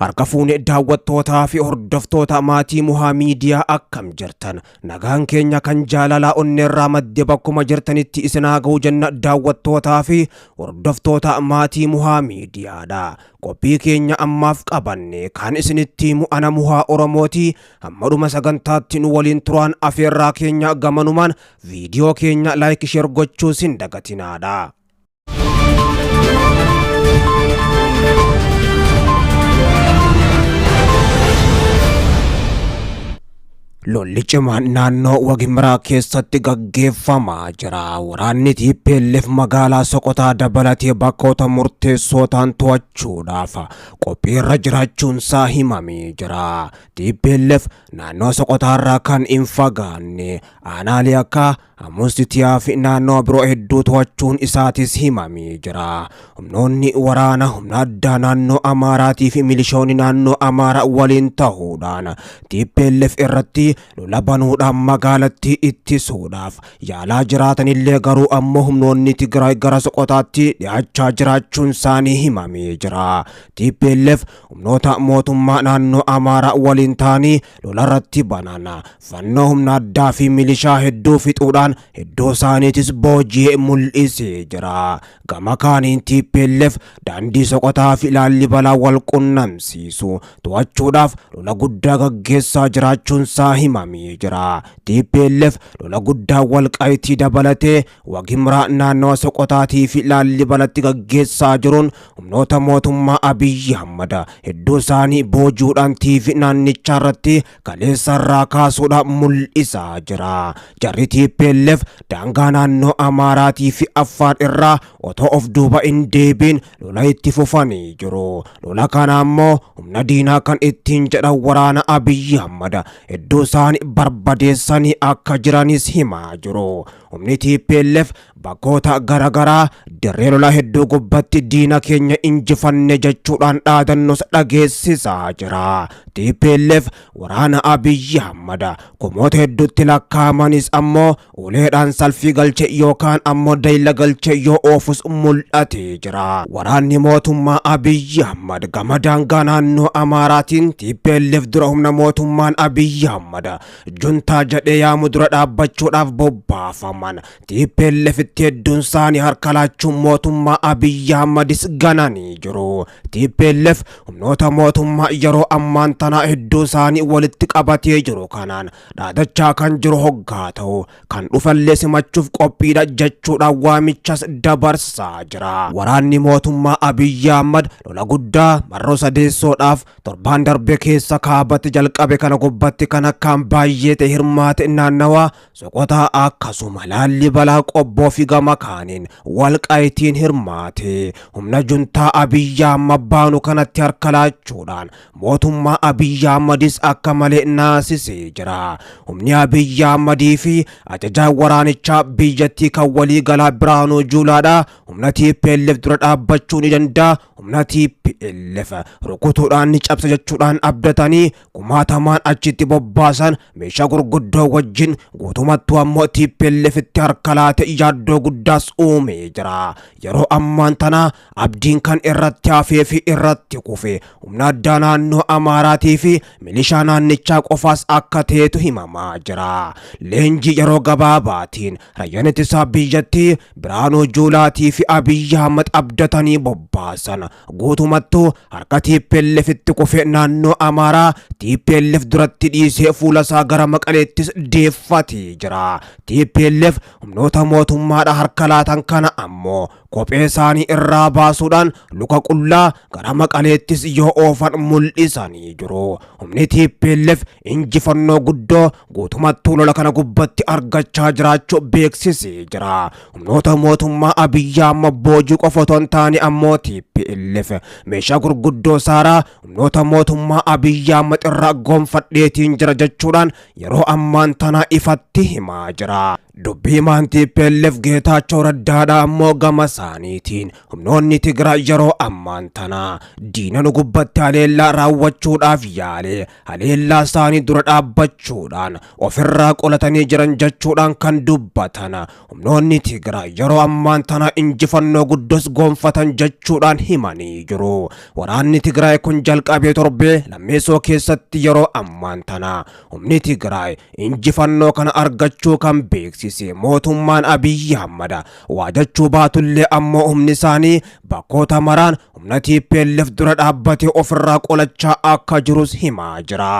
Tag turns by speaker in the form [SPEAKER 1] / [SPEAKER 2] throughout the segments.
[SPEAKER 1] Harka fuune daawwattootaa fi hordoftoota maatii Muhaa Miidiyaa, akkam jirtan? Nagaan keenya kan jaalalaa onneerraa madde bakkuma jirtanitti isin haa ga'u jenna. Daawwattootaa fi hordoftoota maatii Muhaa Miidiyaadha. Qophii keenya ammaaf qabanne kan isinitti himu ana Muhaa Oromooti. Hamma dhuma sagantaatti nu waliin turaan afeerraa keenya. Gamanumaan viidiyoo keenya like, share gochuu sin dagatinaadha. Lolli cimaan naannoo Wagimraa keessatti gaggeeffamaa jira. Waraanni TPLF magaalaa Soqotaa dabalatee bakkoota murteessoo ta'an to'achuudhaaf qophiirra jiraachuunsaa himamee jira. TPLF naannoo Soqotaarraa kan hin fagaanne aanaalee akka Hamuusitiyaa fi naannoo biroo hedduu to'achuun isaatis himamee jira. Humnoonni waraana humna addaa naannoo Amaaraatii fi milishoonni naannoo Amaaraa waliin ta'uudhaan TPLF irratti lola banuudhaan magaalattii ittisuudhaaf yaalaa jiraatanillee, garuu ammoo humnoonni Tigraay gara Soqotaatti dhiyaachaa jiraachuun isaanii himamee jira. TPLF humnoota mootummaa naannoo Amaaraa waliin ta'anii lola irratti banan fannoo, humna addaa fi milishaa hedduu fixuudhaan hedduu isaaniitis booji'ee mul'isee jira. Gama kaaniin TPLF daandii Soqotaa fi Laallibalaa wal qunnamsiisu to'achuudhaaf lola guddaa gaggeessaa jiraachuun isaa himamee jira. TPLF lola guddaa Walqaayitii dabalatee Wagimraa, naannawa Soqotaatii fi Laallibalatti gaggeessaa jiruun humnoota mootummaa Abiyyi Ahmad hedduu isaanii boojuudhaan TV naannichaa irratti kaleessa irraa kaasuudhaan mul'isaa jira. Jarri TPLF daangaa naannoo Amaaraatii fi Affaar irraa otoo of duuba hin deebiin lola itti fufanii jiru. Lola kana ammoo humna diinaa kan ittiin jedhan waraana Abiyyi Ahmad hedduu isaanii barbadeessanii akka jiranis himaa jiru. Humni TPLF bakkoota garaagaraa dirree lolaa hedduu gubbatti diina keenya injifanne jechuudhaan dhaadannoos dhageessisaa jira. TPLF waraana Abiyyi Ahmad kumoota hedduutti lakkaa'amanis ammoo uleedhaan salfii galche yookaan ammoo dayla galche yoo oofus mul'atee jira. Waraanni mootummaa Abiyyi Ahmad gama daangaa naannoo Amaaraatiin TPLF dura humna mootummaan Abiyyi Ahmad juntaa jedhee yaamu dura dhaabbachuudhaaf bobbaafaman TPLF itti hedduun isaanii harka laachuun mootummaa Abiyyi Ahmadis gananii jiru. TPLF humnoota mootummaa yeroo ammaan tanaa hedduu isaanii walitti qabatee jiru kanaan dhaadachaa kan jiru hoggaa ta'u, kan dhufallee simachuuf qophiidha jechuudhaan waamichas dabarsaa jira. Waraanni mootummaa Abiyyi Ahmad lola guddaa marroo sadeessoodhaaf torbaan darbe keessa kaabatti jalqabe kana gubbatti kan akkaan baay'ee ta'e hirmaate naannawaa Soqotaa, akkasuma Laallibalaa, Qobboo fi gama kaaniin Walqaayitiin hirmaate humna juntaa Abiyyi Ahmad baanu kanatti harka laachuudhaan mootummaa Abiyyi Ahmadis akka malee naasisee jira. Humni Abiyyi Ahmadii fi ajajaan waraanichaa biyyattii kan waliigalaa Birhaanuu Juulaadha. Humna TPLF dura dhaabbachuu ni danda'a. Humna TPLF rukutuudhaan ni cabsa jechuudhaan abdatanii kumaatamaan achitti bobbaasan meeshaa gurguddoo wajjin guutumattuu ammoo TPLF itti harka laate yaaddoo guddaas uumee jira. Yeroo ammaan tana abdiin kan irratti hafee fi irratti kufe humna addaa naannoo Amaaraatii fi milishaa naannichaa qofaas akka ta'etu himamaa jira. Leenjii yeroo gabaabaatiin raayyaan ittisaa biyyattii Birhaanuu Juulaatii fi Abiyyi Ahmad abdatanii bobbaasan guutumattuu harka TPLF itti kufee naannoo Amaaraa TPLF duratti dhiisee fuula isaa gara Maqaleettis deeffatee jira. TPLF humnoota mootummaadha harka laatan kana ammoo kophee isaanii irraa baasuudhaan luka qullaa gara Maqaleettis yoo oofan mul'isanii jiru. Humni TPLF injifannoo guddoo guutumattuu lola kana gubbatti argachaa jiraachuu beeksisee jira. Humnoota mootummaa Abiyyi Ahmad boojuu qofa otoo hin taane ammoo TPLF meeshaa gurguddoo saaraa humnoota mootummaa Abiyyi Ahmad irraa gonfadheetiin jira jechuudhaan yeroo ammaan tana ifatti himaa jira. Dubbii himaan TPLF Geetaachoo Raddaadha ammoo gama isaaniitiin humnoonni Tigraay yeroo ammaan tana diina nu gubbatti haleellaa raawwachuudhaaf yaale haleellaa isaanii dura dhaabbachuudhaan ofirraa qolatanii jiran jechuudhaan kan dubbatan. Humnoonni Tigraay yeroo ammaan tana injifannoo guddos gonfatan jechuudhaan himanii jiru. Waraanni Tigraay kun jalqabee torbee lammeessoo keessatti yeroo ammaan tana humni Tigraay injifannoo kana argachuu kan beeksise mootummaan Abiyyi Ahmad waa jechuu baatullee ammoo humni isaanii bakkoota maraan humna TPLF dura dhaabbatee ofirraa qolachaa akka jirus himaa jira.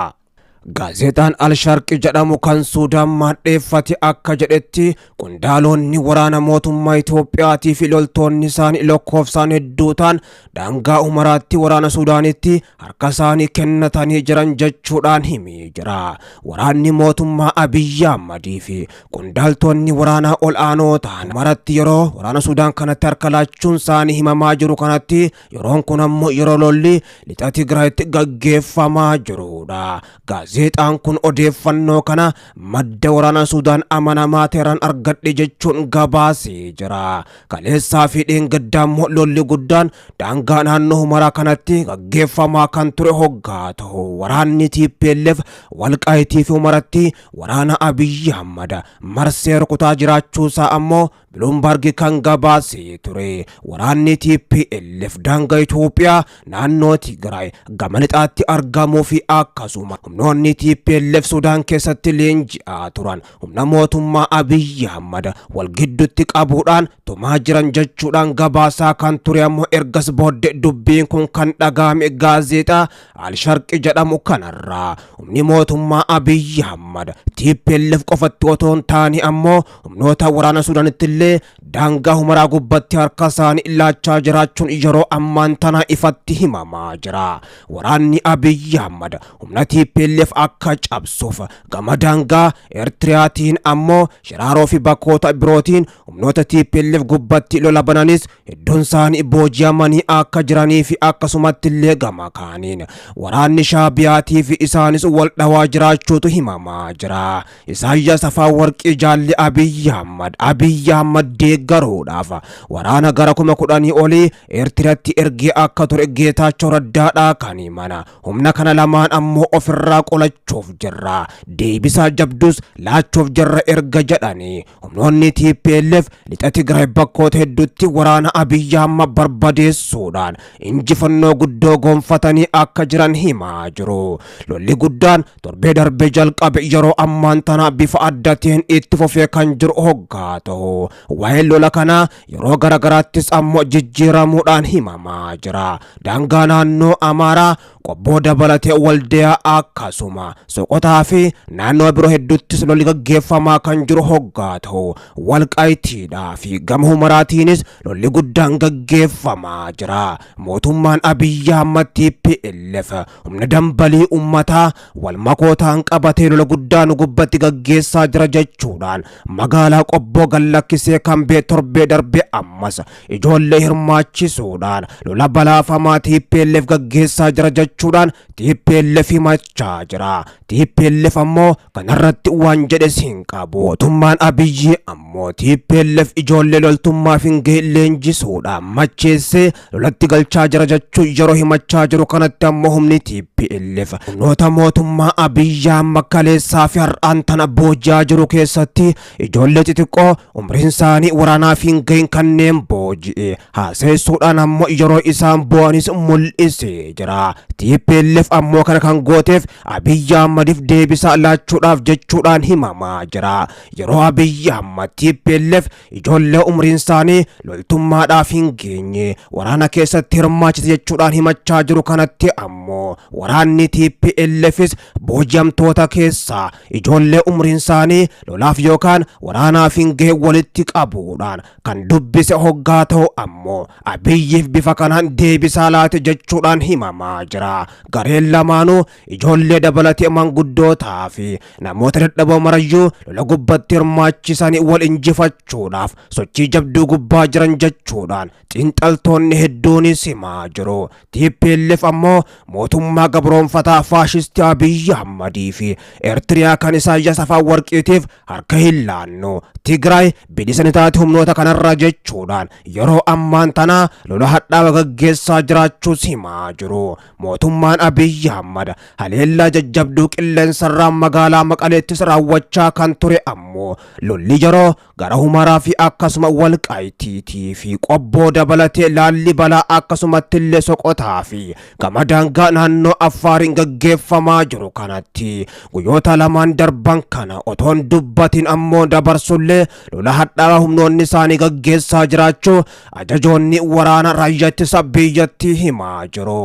[SPEAKER 1] Gaazexaan Al-Sharqi jedhamu kan Suudaan maadheeffate akka jedhetti qondaalonni waraana mootummaa Itoophiyaatii fi loltoonni isaanii lakkoofsaan hedduu ta'an daangaa Humaraatti waraana Suudaanitti harka isaanii kennatanii jiran jechuudhaan himee jira. Waraanni mootummaa Abiyyi Ahmadii fi qondaaltonni waraanaa ol aanoo ta'an maratti yeroo waraana Suudaan kanatti harka laachuun isaanii himamaa jiru kanatti yeroon kun ammoo yeroo lolli lixa Tigraayitti gaggeeffamaa jirudha. Gaazexaan kun odeeffannoo kana madda waraana Suudaan amanamaa ta'erraan argadhe jechuun gabaasee jira. Kaleessaa fi dheengaddaa immoo lolli guddaan daangaa naannoo Humaraa kanatti gaggeeffamaa kan ture hoggaa ta'u waraanni TPLF Walqaayitii fi Humaratti waraana Abiyyi Ahmad marsee rukutaa jiraachuusaa ammoo Bloomberg kan gabaasee ture. Waraanni TPLF daangaa Itoophiyaa naannoo Tigraay gama lixaatti argamuu fi akkasuma humnoonni TPLF Sudaan keessatti leenji'aa turan humna mootummaa Abiyyi Ahmad wal gidduutti qabuudhaan tumaa jiran jechuudhaan gabaasaa kan ture ammoo ergas booddee dubbiin kun kan dhaga'ame gaazexaa Al-Sharqi jedhamu kanarraa. Humni mootummaa Abiyyi Ahmad TPLF qofatti otoo hin taane ammoo humnoota waraana Sudaanitti illee daangaa Humaraa gubbatti harka isaanii laachaa jiraachuun yeroo ammaan tana ifatti himamaa jira. Waraanni Abiyyi Ahmad humna TPLF akka cabsuuf gama daangaa Eertiriyaatiin ammoo Shiraaroo fi bakkoota birootiin humnoota TPLF gubbatti lola bananis hedduun isaanii booji'amanii akka jiranii fi akkasumatti illee gama kaaniin waraanni Shaabiyaatii fi isaanis wal dhawaa jiraachuutu himamaa jira. Isaayyaas Afawarqii jaalli Abiyyi Ahmad Abiyyi Ahmad deeggaruudhaaf waraana gara 10,000 olii Eertiraatti ergee akka ture Geetaachoo Raddaadhaa kan himana. Humna kana lamaan ammoo ofirraa qolachuuf jirra. Deebisaa jabdus laachuuf jirra erga jedhanii humnoonni TPLF lixa Tigraay bakkoota hedduutti waraana Abiyyi Ahmad barbadeessuudhaan injifannoo guddoo gonfatanii akka jiran himaa jiru. Lolli guddaan torbee darbee jalqabe yeroo ammaan tana bifa adda ta'een itti fufee kan jiru hoggaa ta'u. Waa'een lola kanaa yeroo garagaraattis ammoo jijjiiramuudhaan himamaa jira. Daangaa naannoo Amaaraa Qobboo dabalatee Waldiyaa akkasuma Soqotaa fi naannoo biroo hedduuttis lolli gaggeeffamaa kan jiru hoggaa ta'u. Walqaayitiidhaa fi gama Humaraatiinis lolli guddaan gaggeeffamaa jira. Mootummaan Abiyyi Ahmad TPLF humna dambalii uummataa wal makootaan qabatee lola guddaa nu gubbatti gaggeessaa jira jechuudhaan magaalaa Qobboo gallakkisee kan bee torbee darbe ammas ijoollee hirmaachisuudhaan lola balaafamaa TPLF gaggeessaa jira jechuudhaan TPLF himachaa jira. TPLF ammoo kanarratti waan jedhes hin qabu. Mootummaan Abiyyi ammoo TPLF ijoollee loltummaaf hin gahin leenjisuudhaan macheessee lolatti galchaa jira jechuun yeroo himachaa jiru kanatti ammoo humni TPLF humnoota mootummaa Abiyyi amma kaleessaa fi har'aan tana booji'aa jiru keessatti ijoollee xixiqqoo umriin isaanii waraanaaf hin gahin kanneen booji'e haaseessuudhaan ammoo yeroo isaan bo'anis mul'isee jira. TPLF ammoo kana kan gooteef Abiyyi Ahmadiif deebisaa laachuudhaaf jechuudhaan himamaa jira. Yeroo Abiyyi Ahmad TPLF ijoollee umriin isaanii loltummaadhaaf hin geenye waraana keessatti hirmaachise jechuudhaan himachaa jiru kanatti ammoo waraanni TPLFis booji'amtoota keessaa ijoollee umriin isaanii lolaaf yookaan waraanaaf hin gahe walitti qabuudhaan kan dubbise hoggaa ta'u ammoo Abiyyiif bifa kanaan deebisaa laate jechuudhaan himamaa jira. Gareen lamaanuu ijoollee dabalatee manguddootaa fi namoota dadhaboo marayyuu lola gubbatti hirmaachisanii wal Injifachuudhaaf sochii jabduu gubbaa jiran jechuudhaan xiinxaltoonni hedduunis himaa jiru. TPLF ammoo mootummaa gabroonfataa faashistii Abiyyi Ahmadii fi Eertiriyaa kan Isaayyaas Afawarqiitiif harka hin laannu. Tigraay bilisa ni taati humnoota kanarraa jechuudhaan yeroo ammaan tana lola hadhaawaa gaggeessaa jiraachuus himaa jiru. Mootummaan Abiyyi Ahmad haleellaa jajjabduu qilleensarraa magaalaa Maqaleettis raawwachaa kan ture ammoo lolli yeroo gara Humaraa fi akkasuma Walqaayitiitii fi Qobboo dabalatee Laallibalaa akkasumatti illee Soqotaa fi gama daangaa naannoo Affaariin gaggeeffamaa jiru kanatti guyyoota lamaan darban kana otoon dubbatiin ammoo dabarsullee lola hadhaawaa humnoonni isaanii gaggeessaa jiraachuu ajajoonni waraana raayyaa ittisa biyyattii himaa jiru.